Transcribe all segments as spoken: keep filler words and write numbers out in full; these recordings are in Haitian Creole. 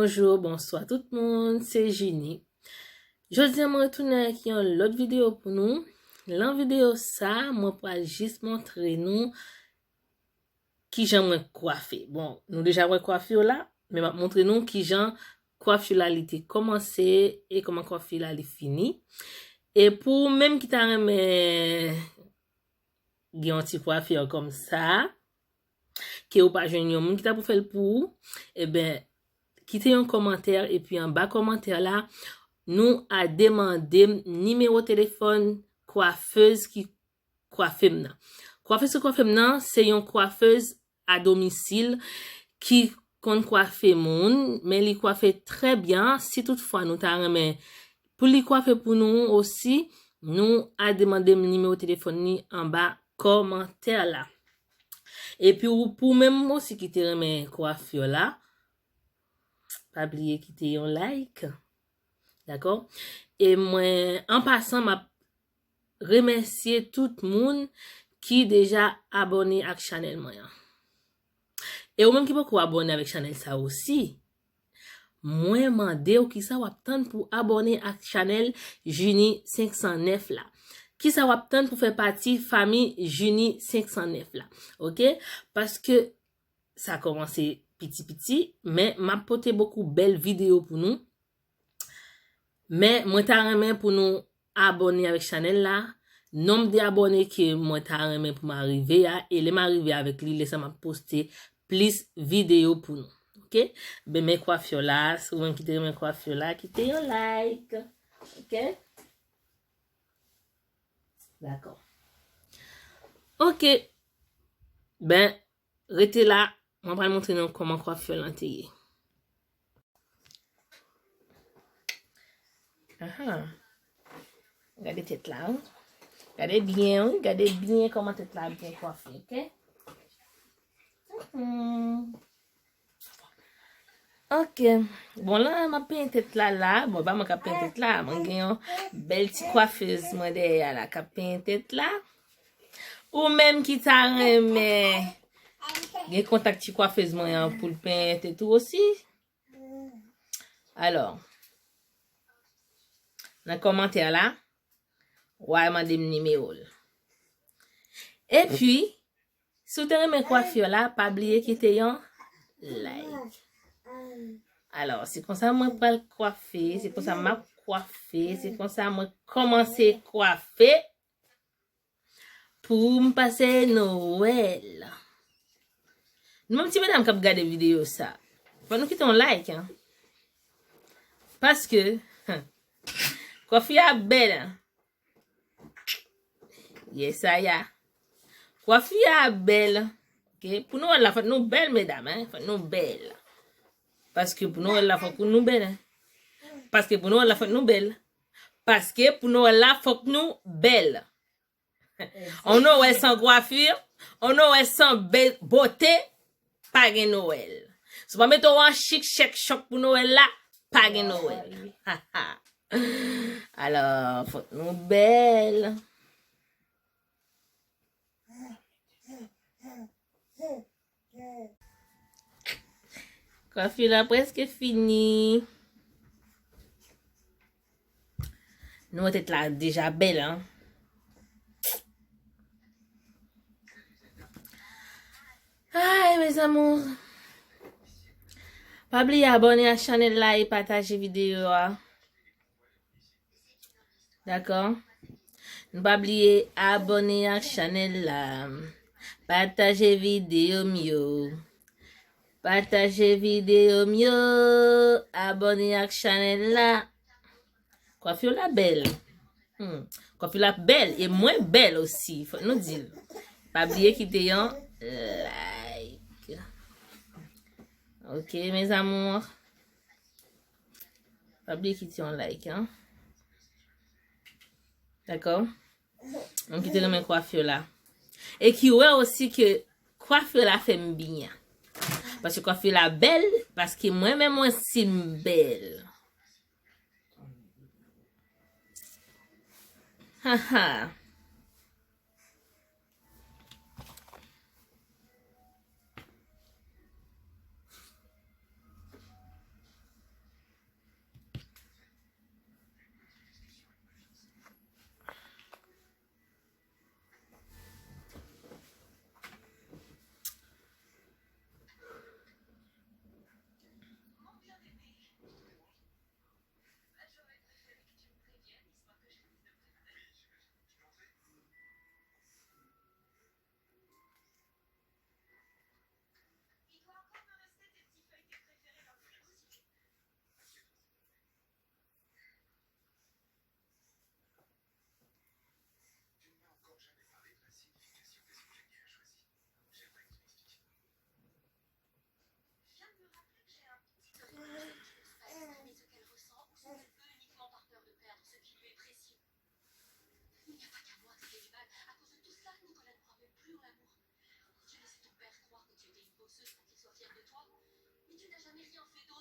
Bonjou, bonswa tout moun, se Junie. Jodi a mwen retounen avèk yon lòt videyo pou nou. Lan videyo sa, mwen pral jis montre nou kijan mwen kwafe. Bon, nou deja wè kwafi la, men m ap montre nou kijan kwafi la li te kòmanse e kòman kwafi la li fini. E pou ou menm ki ta renmen gen yon ti kwafi kòm sa, ke ou pa jwenn yon moun ki ta pou fè l pou ou, ebyen, kite yon kòmantè, epi anba kòmantè la, nou a demande m nimewo telefòn kwafez ki kwafe m nan. Kwafez ki kwafe m nan, se yon kwafez a domisil ki konn kwafe moun, men li kwafe trè byen. Si toutfwa nou ta renmen pou li kwafe pou nou osi, nou a demande m nimewo telefòn li anba kòmantè la. Epi ou, pou menm osi ki te renmen kwafi la, pa bliye kite yon like. Dakò? E mwen, an pasan, m ap remèsye tout moun ki deja abòne ak chanèl mwen an. E ou menm ki poko abòne avèk chanèl sa osi, mwen mande w kisa w ap tann pou abòne ak chanèl Junie senk san nèf la. Kisa w ap tann pou fè pati fanmi Junie senk san nèf la. Oke? Paske sa kòmanse piti piti, men m ap pote bokou bèl videyo pou nou. Men mwen ta renmen pou nou abòne avèk chanèl la. Nonb de abòne ke mwen ta renmen pou m arive a, e lè m arive avèk li, lè sa m ap poste plis videyo pou nou. Oke? Ben, men kwafi la, si ou menm ki te renmen kwafi la, kite yon like. Oke? Dakò. Oke. Ben, rete la, mwen pral montre nou kòman kwafi lan te ye. Aha. Gade tèt la, wi. Gade byen, wi. Gade byen kòman tèt la byen kwafe, oke? Mhm. Oke. Bon, la, m ap penyen tèt la, la. Bon, pa mwen k ap penyen tèt la. Mwen gen yon bèl ti kwafez mwen dèyè a la k ap penyen tèt la. Ou menm ki ta renmen gen kontak ti kwafez mwen an pou l penyen tèt ou osi. Alò, nan kòmantè la, w a mande m nimewo l. Epi, si w te renmen kwafi la, pa bliye kite yon like. Alò, se konsa mwen pral kwafe, se konsa m ap kwafe, se konsa mwen kòmanse kwafe pou m pase Nwèl. Nou menm ti medam k ap gade videyo sa, fò nou kite yon like, hein. Paske, kwafi a bèl, hein. Yes, aya. Kwafi a bèl. Ok? Pou Nwèl la, fòk nou bèl, medam, hein. Fòk nou bèl. Paske pou Nwèl la, fòk nou bèl, hein. Paske pou Nwèl la, fòk nou bèl. Paske pou Nwèl la, fòk nou bèl. On Noël sans coiffure, on Noël sans be-, beauté, pa gen Nwèl. Si w pa mete w an chik chèk chòk pou Nwèl la, pa gen Nwèl. Alò, fòk nou bèl. Kwafi la prèske fini. Nou wè tèt la deja bèl, hein? Ay, mes amours. Pa bliye abòne ak chanèl la e pataje videyo a. Dakò? Nou pa bliye abòne ak chanèl la. Pataje videyo m yo. Pataje videyo m yo. Abòne ak chanèl la. Kwafi la bèl. Hmm. Kwafi la bèl. E mwen bèl osi. Fòk nou di l. Pa bliye kite yon like. Ok, mes amours. Pa bliye kite yon like, hein. Dakò? Moun ki te renmen kwafi la. E ki wè osi ke kwafi la fè m byen. Paske kwafi la bèl, paske mwen menm mwen si m bèl. Ha ha.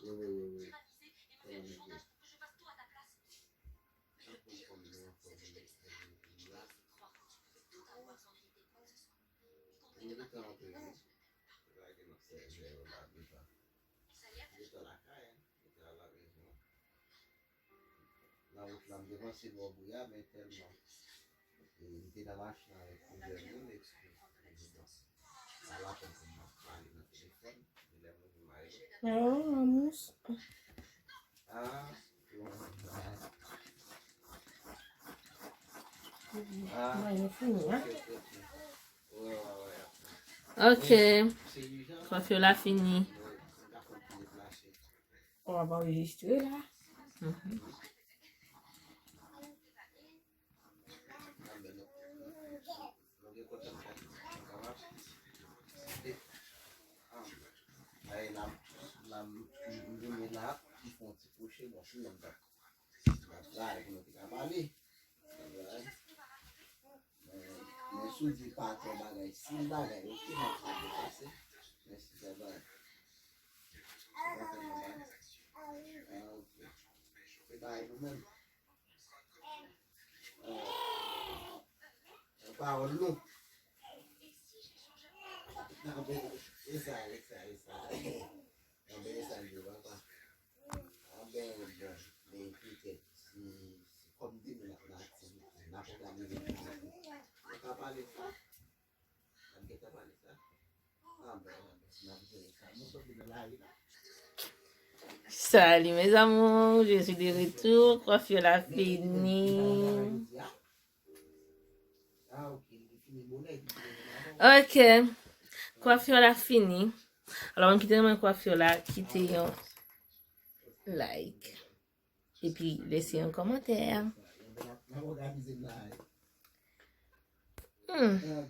Oui, oui, oui, oui. Tyranniser et me faire du chantage pour que je fasse tout à ta place. Mais le pire, c'est que je te laisse faire. Et tu me faisais croire que tu pouvais tout avoir sans vérité de quoi que ce soit. Y compris de ma famille, tu ne t'aimes pas. Et tu ne t'aimes pas. Nan wout la, m te panse bò bri a, men tèlman, e, m te nan machin avèk plizyè moun, epi m pa lapèn pou m ap pale nan telefòn, e lè m rive m ale. Oh, amous. Ah, ah, ok, ok, ok. Wè, wè, wè. Ok. Kwafè la fini. Wè, m pa konn ki deplase. Ou ap anrejistre la. Mhm. Men, men si w di pa twò bagay, si l bagay, ok, m ap fè l pase. Men si twò bagay. Ah, ok. Se bagay nou menm. Ah, pawòl nou. Ah, ben, e sa, e sa, e sa. Ah, ben, e sa, yo, papa. Ah, ben, bon, ben, petèt, si, si kòm demen n ap nan aktivite, n ap òganize aktivite. Nou ka pale sa. N ap gentan pale sa. Salut mes amours, je suis de retour. Kwafè la fini. Ok. Kwafè la fini. Alò, moun ki te renmen kwafè la, kite yon like. Epi, lese yon kòmantè. Hmm.